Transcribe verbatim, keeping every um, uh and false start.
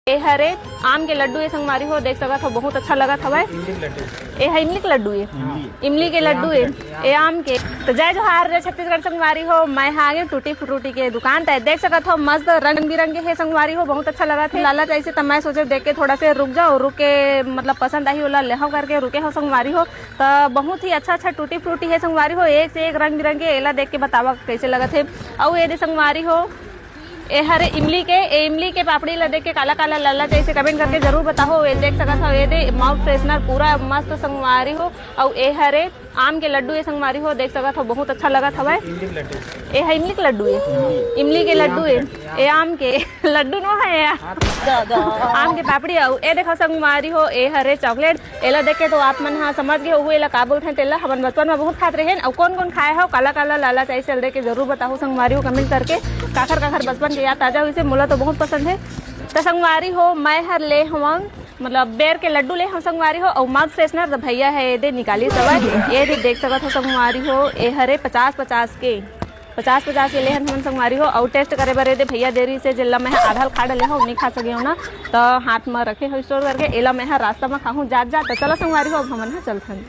ए हरे आम के लड्डू ए संगवारी हो, देख सकत हो बहुत अच्छा लगत हवय। इमली के लड्डू। ए ह इमली के लड्डू ए? इमली। इमली के लड्डू ए, ए आम के। तो जय जोहार रे छत्तीसगढ़ संगवारी हो, मैं हा आगे टूटी फ्रूटी के दुकान। त देख सकत हो मस्त रंग बिरंगे हे संगवारी हो, बहुत अच्छा लगत हे। लालच आइसे त मैं सोचे देख के थोड़ा से रुक जाओ, रुक के मतलब पसंद आही ओला लेहव करके रुके हो संगवारी हो। त बहुत ही अच्छा अच्छा टूटी फ्रूटी हे संगवारी हो, एक से एक रंग बिरंगे। एला देख के बतावा कैसे लगत हे। अउ ए दे संगवारी हो, ए हरे इमली के, ए इमली के पापड़ी ला देख के काला काला लालच आइसे, comment करके जरूर बताओ। ए देख सकत हो, ए दे माउथ फ्रेशनर पूरा मस्त संगवारी हो। अउ ए हरे आम के लड्डू ए संगवारी हो, देख सकत हो बहुत अच्छा लगत हवय। ए ह इमली के लड्डू ए, इमली के लड्डू ए, ए आम के लड्डू नो हे, आम के पापड़ी। अउ ए देखो संगवारी हो, ए हरे चॉकलेट। एला देख के तो आप मन ह समझ गे होहू, एला का बोलथे तेला। हमन बचपन में बहुत खात रहेन। अउ कौन कौन खाए हो काला काला लालच आइसे, एला देख के जरूर बताओ संगवारी हो comment करके। काखर काखर बचपन के याद ताजा होइसे, मोला तो बहुत पसंद हे। त संगवारी हो, मैं हर ले हवं मतलब बेर के लड्डू ले हवं संगवारी हो, अउ माउथ फ्रेशनर त भैया हे ए दे निकाली सवय। ए दे देख सकत हो संगवारी हो, ए हरे पचास पचास के, पचास पचास के लेहन हमन संगवारी हो। अउ टेस्ट करे बर ए दे भैया दे रहिसे, जेला मैं ह आधा ल खा डले हवं, नइ खा सके हवं ना, त हाथ म रखे हो स्टोर करके। एला मैं ह रास्ता म खाहूं जात जात। त चलो संगवारी हो, अब हमन ह चलथन।